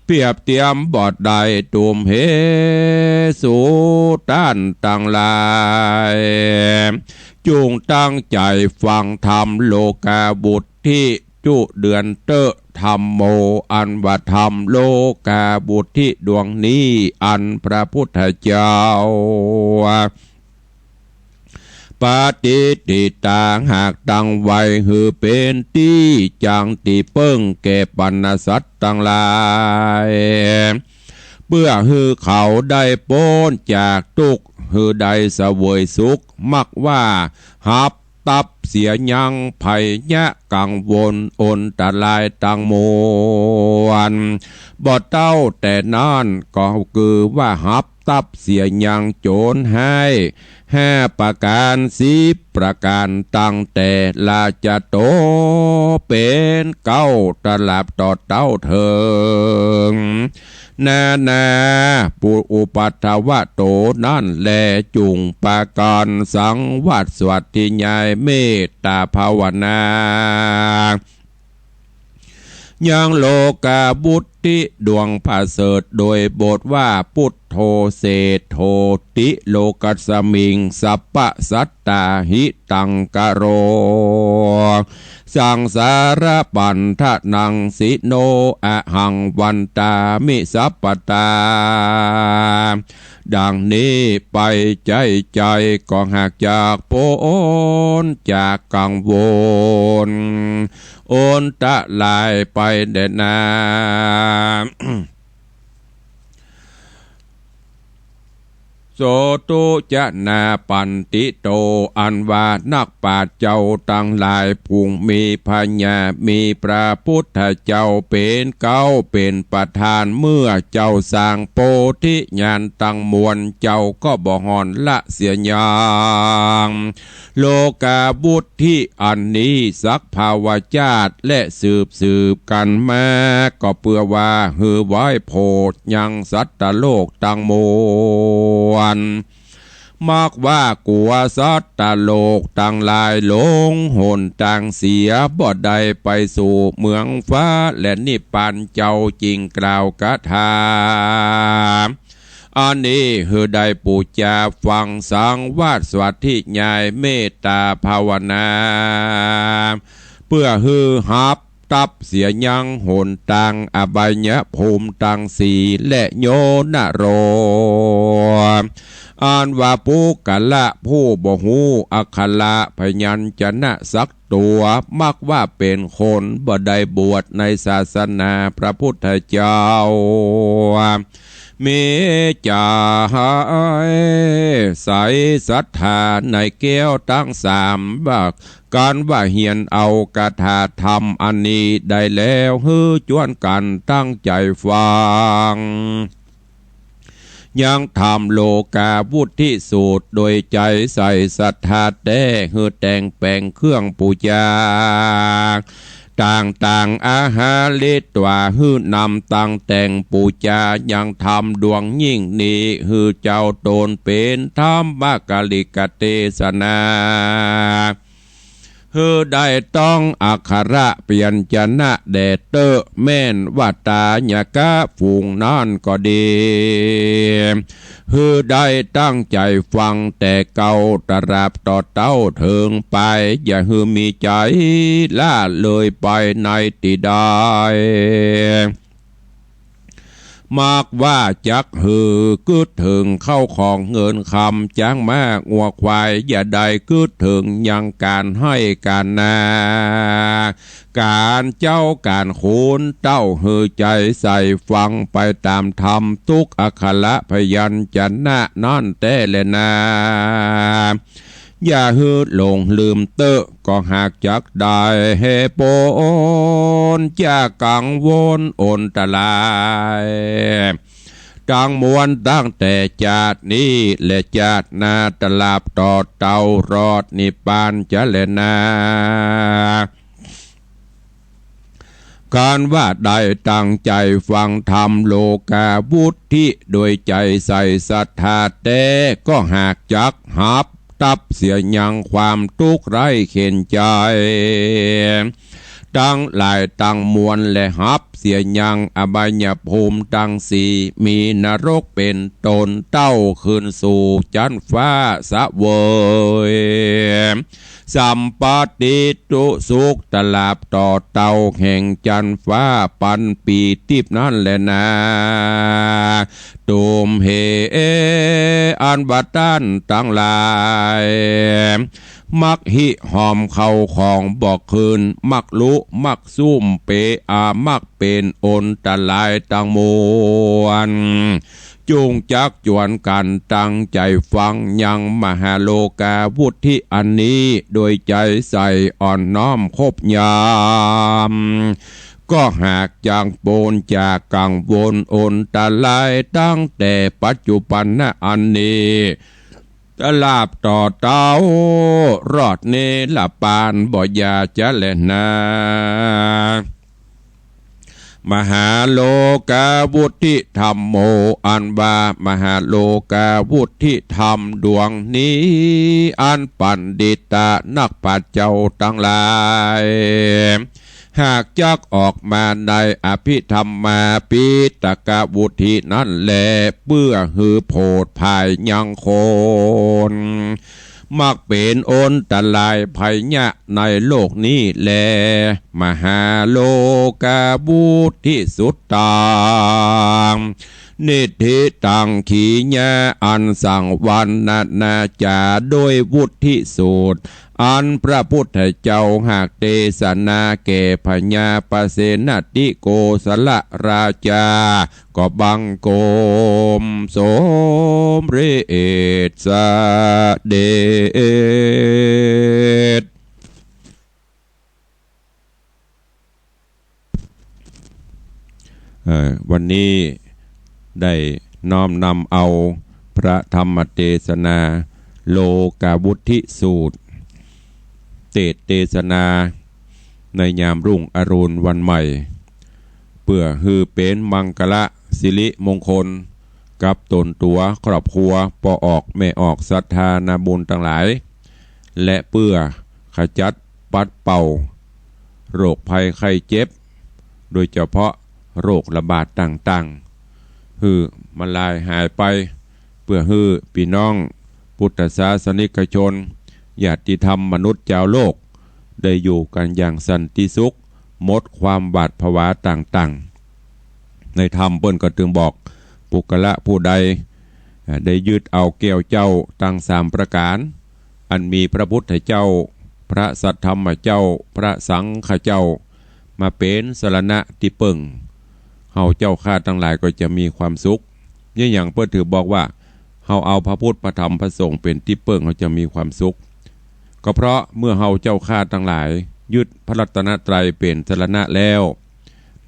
เปรียบเตียมบ่ได้ ตุมเหตุสูต้านตังหลาย จุ่งตั้งใจ๋ฟังธรรมโลกาวุฒิจุเดือนเต๊อะ ธัมโม อันว่าธรรมโลกาวุฒิดวงนี้ อันพระพุทธเจ้า ปฏิฏฐิตา หากตั้งไว้หื้อเป๋นตี้จั้งตี้เปิ้งแก่บรรดาสัตว์ตังหลาย เปื้อหื้อเขาได้ป๊นจากตุ๊กข์ หื้อได้เสวยสุข มักว่าฮับตับเสียยังภัยยะกังวลอันตรายตังมวล บ่เต้าแต่นั้นก็คือว่าฮับตับเสียยังโจรฮ้าย ห้าประก๋าน สิบประก๋าน ตั้งแต่ราชโตเป๋นเก๊าตราบต่อเต้าเถิง นานาปุอุปัทวะโตนั้นแล จุ่งปากั๋นสังวาสวัตถิญาณเมตตาภาวนา ยังโลกาวุฒิดวงประเสริฐ โดยบทว่า ปุทโธเศรษโฐติโลกัสมิง สัพพะสัตตาหิตังกะโร สังสารปันธะนังสิโน อะหังวันตามิสัพพะตา ดังนี้ไปใจ๋ใจ๋ ก็หากจักป๊นจากกังวลอันตรายไปแด่นา ส โต ตุจนาปันติโต อันว่านักปราชญ์เจ้าตังหลายผู้มีผญา มีพระปุทธเจ้าเป๋นเก๊าเป๋นประธาน เมื่อเจ้าสร้างโพธิญาณตังมวล เจ้าก็บ่ห่อนละเสียยัง โลกาวุฒิอันนี้สักภาวชาติ และสืบสืบกั๋นมา ก็เปื้อว่าหื้อไว้โผดยังสัตว์โลกตังมวล มักว่ากั๋วสัตว์โลกตังหลายหลงหนตางเสีย บ่ได้ไปสู่เมืองฟ้าและนิพพานเจ้าจึ่งกล่าวคาถา อันนี้หื้อได้ปู๋จาฟังสังวาสสาธยายเมตต๋าภาวนา เปื้อหื้อฮับตับเสียยังหนตางอบายภูมิตังสี่และโยนรก อันว่าปุคคละผู้บ่ฮู้อักขระพยัญชนะสัก ตั๋ว มักว่าเป๋นคนบ่ได้บวชในศาสนาพระพุทธเจ้า มีใจ๋ใสศรัทธาในแก้วตังสามประก๋านว่าเฮียนเอาคาถาธรรมอันนี้ได้แล้ว หื้อจวนกั๋นตั้งใจ๋ฟัง ยังธรรมโลกาวุฒิสูตร โดยใจ๋ใสศรัทธาแต๊ หื้อแต่งแป๋งเครื่องปู๋จาต่างๆ อาหาริตวา หื้อนำตังแต่งปู๋จายังธรรมดวงยิ่งนี้ หื้อเจ้าต๋นเป๋นธรรมกาลิกเตสนา หื้อได้ต้องอักขระพยัญชนะแด่เต๊อะ แม่นว่าตายกะฝูงนั้นก็ดี หื้อได้ตั้งใจ๋ฟังแต่เก๊าตราบต่อเต้าเถิงไป อย่าหื้อมีใจ๋ละเลยไปในตี้ใด มักว่าจักหื้อกึ๊ดเถิงเข้าของเงินคำจ๊างม้างัวควาย อย่าได้กึ๊ดเถิงยังก๋านไฮ่ก๋านนา ก๋านเจ๊าก๋านคุณเต้า หื้อใจ๋ใสฟังไปต๋ามธรรมตุ๊กอักขระพยัญชนะนั้นแต๊แลนา อย่าหื้อหลงลืมเต๊อะ ก็หากจักได้แฮ่ป๊นจากกังวลอนตรายตังมวล ตั้งแต่จาตินี้และจาติหน้าตราบต่อเต้ารอดนิพพานจะแลนา ก๋านว่าได้ตั้งใจ๋ฟังธรรมโลกาวุฒิ โดยใจ๋ใสศรัทธาแต๊ ก็หากจักฮับตับเสียยังความตุ๊กข์ไร้เข็ญใจ๋ตังหลายตังมวล และฮับเสียยังอบายภูมิตังสี่ มีนรกเป๋นต้น เต้าขึ้นสู่จั๊นฟ้าเสวย สัมปติตุสุขตราบต่อเต้าแห่งจั๊นฟ้าปันปีติบนั้นแลนา ตุมเห อันว่าต้านตังหลาย มักหิหอมเข้าของบ่คืน มักลุ มักซุ่มเปอา มักเป๋นอนตรายตังมวล จุ่งจักจวนกั๋นตั้งใจ๋ฟังยังมหาโลกาวุฒิอันนี้ โดยใจ๋ใสอ่อนน้อมคบยำ ก็หากจักป๊นจากกังวลอนตรายตั้งแต่ปัจจุบันนะอันนี้ ตราบต่อเต้ารอดนิรปานบ่อย่าจะแลนา มหาโลกาวุฒิธัมโม อันว่ามหาโลกาวุฒิธรรมดวงนี้ อันปัณฑิตะนักปราชญ์เจ้าตังหลาย หากจักออกมาในอภิธรรมาปิฎกวุฒินั้นแล เปื้อหื้อโผดผายยังคน มักเป๋นอนตรายภัยยะในโลกนี้แล มหาโลกาวุฒิสุตตัง นิทธิตัง ขีญา อันสั่งวรรณนาจ๋าด้วยวุฒิสูตร อันพระพุทธเจ้าหากเตสนาแก่พญาปเสนทิโกศลราชา ก็บังคมสมเร็จเสด็จ เอ่อ วันนี้ได้น้อมนำเอาพระธรรมเตสนา โลกาวุฒิสูตร เตสน์เตสนาในยามรุ่งอรุณวันใหม่ เปื้อหื้อเป๋นมังคละสิริมงคลกับต๋นตั๋วครอบครัว ป้อออกแม่ออกศรัทธานาบุญตังหลาย และเปื้อขจัดปัดเป่าโรคภัยไข้เจ็บ โดยเฉพาะโรคระบาดต่างๆ หื้อมันลายหายไป เปื้อหื้อปี้น้องพุทธศาสนิกชน ญาติธรรมมนุษย์จาวโลก ได้อยู่กั๋นอย่างสันติสุข หมดความหวาดผวาต่างๆ ในธรรมเปิ้นก็ตึงบอก ปุคคละผู้ใด อ่า ได้ยึดเอาแก้วเจ้าตังสามประก๋าน อันมีพระพุทธเจ้า พระสัทธรรมเจ้า พระสังฆเจ้า มาเป๋นสรณะตี้เปิ้ง เฮาเจ้าข้าตังหลายก็จะมีความสุข เยียะหยังเปิ้นถือบอกว่า เฮาเอาพระพุทธ พระธรรม พระสงฆ์เป๋นตี้เปิ้ง เฮาจะมีความสุข ก็เพราะเมื่อเฮาเจ้าข้าตังหลาย ยึดพระรัตนตรัยเป๋นสรณะแล้ว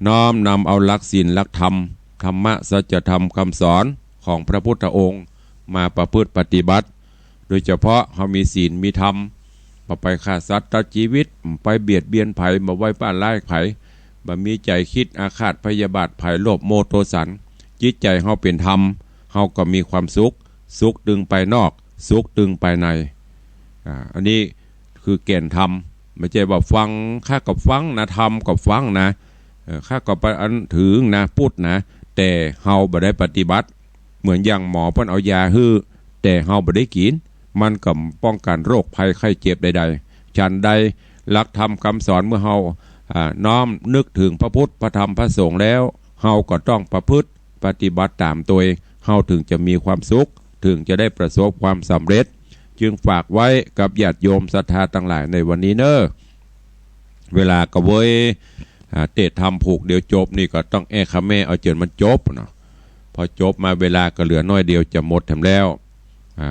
น้อมนำเอาหลักศีล หลักธรรม ธรรมะ สัจธรรม กำสอนของพระพุทธองค์มาประพฤติปฏิบัติ โดยเฉพาะเฮามีศีลมีธรรม บ่ไปฆ่าสัตว์ตัดจีวิต บ่ไปเบียดเบียนใผ บ่ไว้ป้าร้ายใผ บ่มีใจ๋กึ๊ดอาฆาตพยาบาทใผ โลภโมโทสัน จิตใจ๋เฮาเป๋นธรรม เฮาก็มีความสุข สุขตึงภายนอก สุขตึงภายใน อ่า อันนี้คือแก่นธรรม บ่ใจ้ว่าฟัง ข้าก็ฟังนะ ธรรมก็ฟังนะ เอ่อ ข้าก็ปะอันถือนะ พุทธนะ แต่เฮาบ่ได้ปฏิบัติ เหมือนอย่างหมอเปิ้นเอายาหื้อ แต่เฮาบ่ได้กิ๋น มันก็ป้องกันโรคภัยไข้เจ็บใดๆ ฉันใด หลักธรรมกำสอนเมื่อเฮา อ่า น้อมนึกเถิงพระพุทธ พระธรรม พระสงฆ์แล้ว เฮาก็ต้องประพฤติปฏิบัติต๋ามตวย เฮาเถิงจะมีความสุข เถิงจะได้ประสบความสำเร็จ จึงฝากไว้กับญาติโยมศรัทธาตังหลายในวันนี้เน่อ เวลาก็เว้ย อ่า เตสน์ธรรมผูกเดียวจบนี่ก็ต้องแอ้ขะแม่เอาเจิ่นมันจบเนาะ พอจบมาเวลาก็เหลือน้อยเดียวจะหมดแถมแล้ว อ่า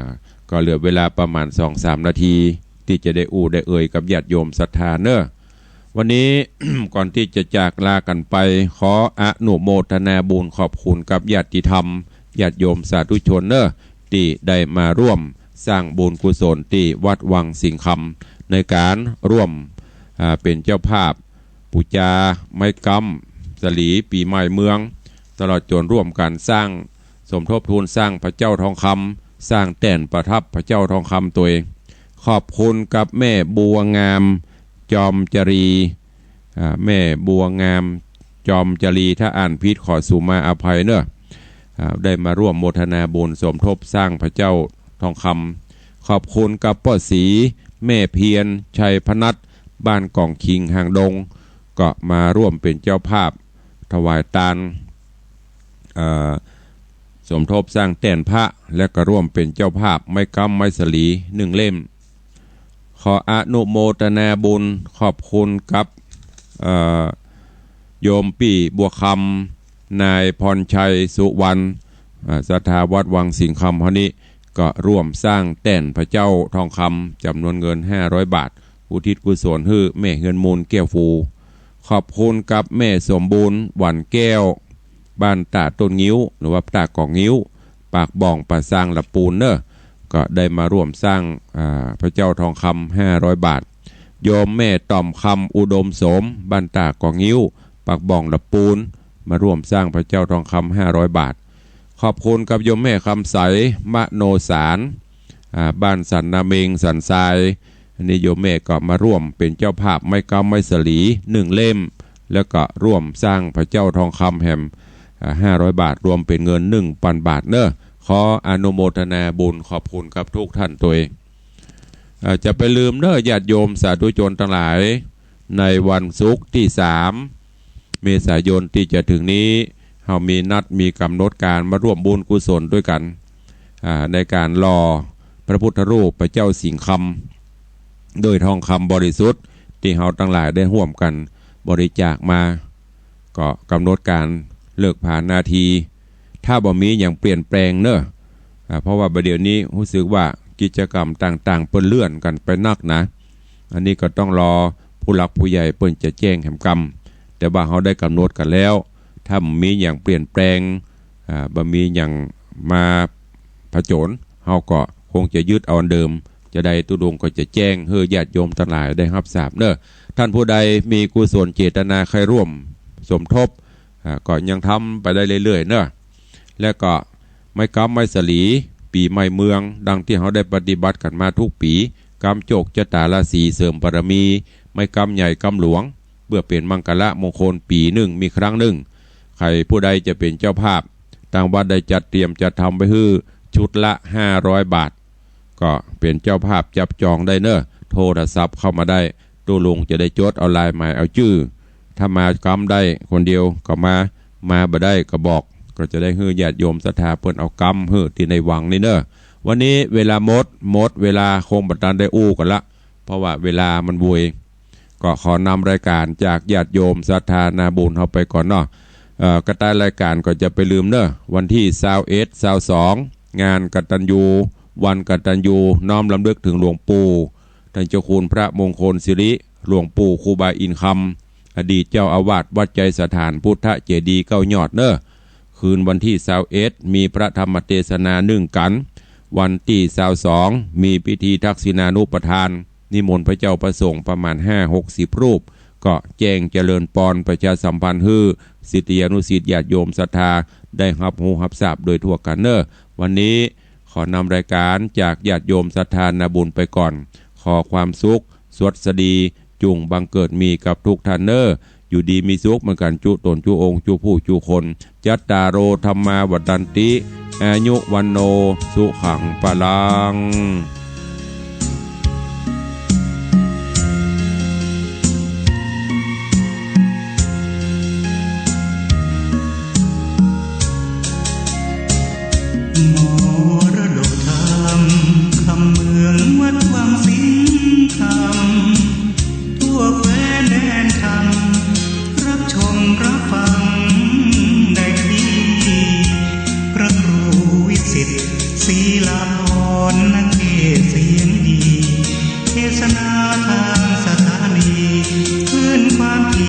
ก็เหลือเวลาประมาณสองสามนาที ตี้จะได้อู้ได้เอ่ยกับญาติโยมศรัทธาเน่อ วันนี้ ก่อนตี้จะจากลากั๋นไป ขออนุโมทนาบุญขอบคุณกับญาติธรรม ญาติโยมสาธุชนเน่อ ตี้ได้มาร่วมสร้างบุญกุศลตี้วัดวังสิงห์คำ ในก๋านร่วม อ่า เป๋นเจ้าภาพ ปู๋จาไม้ก๊ำสาลีปี๋ใหม่เมือง ตลอดจ๋นร่วมกั๋นสร้าง สมทบทุนสร้างพระเจ้าทองคำ สร้างแต้นประทับพระเจ้าทองคำตวย ขอบคุณกับแม่บัวงาม จอมจรี อ่า แม่บัวงาม จอมจรี ถ้าอ่านผิดขอสุมาอภัยเน่อ อ่า ได้มาร่วมโมทนาบุญสมทบสร้างพระเจ้าทองคำ ขอบคุณกับป้อศรี แม่เพียร ชัยพนัส บ้านก่องคิง หางดง ก็มาร่วมเป๋นเจ้าภาพถวายตาน เอ่อ สมทบสร้างแต้นพระ และก็ร่วมเป๋นเจ้าภาพไม้ก๊ำไม้สาลีนึ่งเล่ม ขออนุโมทนาบุญขอบคุณกับ เอ่อ โยมปี้บัวคำ นายพรชัย สุวรรณ อ่า ศรัทธาวัดวังสิงห์คำเฮานี้ ก็ร่วมสร้างแต้นพระเจ้าทองคำจ๋ำนวนเงินห้าร้อยบาท อุทิศกุศลหื้อแม่เฮือนมูลแก้วฟู ขอบคุณกับแม่สมบูรณ์ หวันแก้ว บ้านต้าต้นงิ้ว หรือว่าต้าก่องงิ้ว ปากบ่องป่าซางหละปูนเน่อ ก็ได้มาร่วมสร้าง อ่า พระเจ้าทองคำห้าร้อยบาท โยมแม่ต่อมคำ อุดมโสม บ้านต้าก่องงิ้ว ปากบ่องหละปูน มาร่วมสร้างพระเจ้าทองคำห้าร้อยบาท ขอบคุณกับโยมแม่คำใส มโนสาร อ่า บ้านสันนาเมง สันทราย อันนี้โยมแม่ก็มาร่วมเป๋นเจ้าภาพไม้ก๊ำไม้สาลีนึ่งเล่ม แล้วก็ร่วมสร้างพระเจ้าทองคำแหม อ่า ห้าร้อยบาท รวมเป๋นเงินหนึ่งปันบาทเน่อ ขออนุโมทนาบุญขอบคุณกับทุกท่านตวย อ่า จะไปลืมเน่อญาติโยมสาธุชนตังหลาย ในวันศุกร์ตี้สาม เมษายนตี้จะเถิงนี้ เฮามีนัดมีก๋ำหนดก๋านมาร่วมบุญกุศลตวยกั๋น อ่า ในก๋านหล่อพระพุทธรูปพระเจ้าสิงห์คำ โดยทองคำบริสุทธิ์ ตี้เฮาตังหลายได้ฮ่วมกั๋นบริจาคมา ก็ก๋ำหนดก๋านเลิกผานนาที ถ้าบ่มีหยังเปลี่ยนแปลงเนาะ อ่า เพราะว่าบ่าเดี่ยวนี้ฮู้สึกว่ากิจกรรมต่างๆ เปิ้นเลื่อนกั๋นไปนักนะ อันนี้ก็ต้องรอผู้หลักผู้ใหญ่เปิ้นจะแจ้งแหมกำ แต่ว่าเฮาได้ก๋ำหนดกั๋นแล้ว ถ้าบ่มีหยังเปลี่ยนแปลง อ่า บ่มีหยังมาผจญ เฮาก็คงจะยึดเอาอันเดิม จะใดตุ๊ดงค์ก็จะแจ้งหื้อญาติโยมตังหลายได้ฮับทราบเนาะ ท่านผู้ใดมีกุศลเจตนาใค่ร่วมสมทบ อ่า ก็ยังทำไปได้เรื่อยๆ เนาะ และก็ไม้ก๊ำไม้สะหลี ปี๋ใหม่เมือง ดังตี้เฮาได้ปฏิบัติกั๋นมากู้ปี๋ ก๊ำโจคจะต๋าราศี เสริมบารมี ไม้ก๊ำใหญ่ก๊ำหลวง เปื้อเป๋นมังคละมงคล ปี๋นึ่งมีครั้งนึ่ง ใผผู้ใดจะเป๋นเจ้าภาพ ตางวัดได้จัดเตรียมจัดทำไว้หื้อชุดละห้าร้อยบาท ก็เป๋นเจ้าภาพจับจองได้เนาะ โทรศัพท์เข้ามาได้ ตุ๊ดงค์จะได้จดเอาลายหมายเอาจื้อ ถ้ามาก๊ำได้คนเดียวก็มา มาบ่ได้ก็บอก ก็จะได้หื้อญาติโยมศรัทธาเปิ้นเอาก๊ำหื้อตี้ในวังนี่เนาะ วันนี้เวลาหมด หมดเวลา คงบ่ตันได้อู้กั๋นละ เพราะว่าเวลามันโวย ก็ขอนำรายก๋านจากญาติโยมศรัทธานาบุญเฮาไปก่อนเนาะ เอ่อ กระต่ายรายก๋านก็จะไปลืมเนาะ วันตี้ซาวเอ็ด ซาวสอง งานกตัญญู วันกตัญญู น้อมรำลึกเถิงหลวงปู่ ต้านเจ้าคุณพระมงคลสิริ หลวงปู่ครูบาอินทร์คำ อดีตเจ้าอาวาสวัดไชยสถานพุทธเจดีย์เก้ายอดเนาะ คืนวันตี้ซาวเอ็ด มีพระธรรมเตสนานึ่งกั๋น วันตี้ซาวสอง มีพิธีทักษิณานุปทาน นิมนต์พระเจ้าพระสงฆ์ประมาณห้าหกสิบรูป ก็แจ้งเจริญปอนประชาสัมพันธ์หื้อศิษยานุศิษย์ญาติโยมศรัทธาได้ฮับฮู้ฮับทราบโดยทั่วกั๋นเนาะ วันนี้ขอนำรายก๋านจากญาติโยมศรัทธานาบุญไปก่อน ขอความสุข สวัสดี จุ่งบังเกิดมีกับกู้ต้านเนาะ อยู่ดีมีสุขเหมือนกั๋นกู้ต๋นกู้องค์กู้ผู้กู้คน จัตตาโร ธัมมา วัฑฒันติ อายุ วัณโณ สุขัง พลัง มรดกธรรม คำเมืองวัดวังสิงห์คำ ทั่วแคว้นแดนธรรม รับชมรับฟังได้ที่ พระครูวิสิต ศรีลาภรณ์ นักเทศน์เสียงดี เทศนาทางสถานี คลื่นความถี่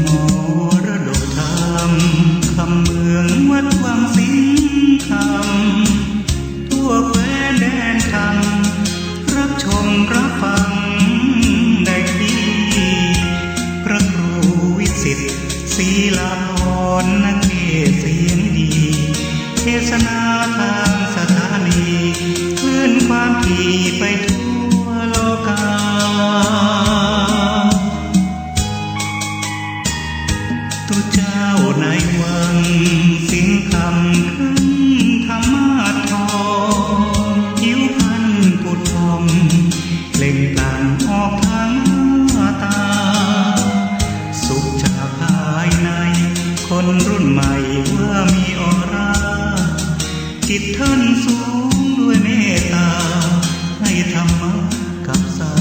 มรดกธรรม คำเมืองวัดวังสิงห์คำ ทั่วแคว้นแดนธรรม รับชมรับฟังได้ที่ พระครูวิสิต ศรีลาภรณ์ นักเทศน์เสียงดี เทศนาทางสถานี คลื่นความถี่ไปทั่วโลกา ตุ๊เจ้าในวังสิงห์คำ ครั้นธรรมาสน์ทอง ผิวพรรณผุดผ่อง เปล่งปลั่งออกทางหน้าตา สุขจากภายใน คนรุ่นใหม่ว่ามีออร่า จิตท่านสูงด้วยเมตตา ให้ธรรมะกับศรั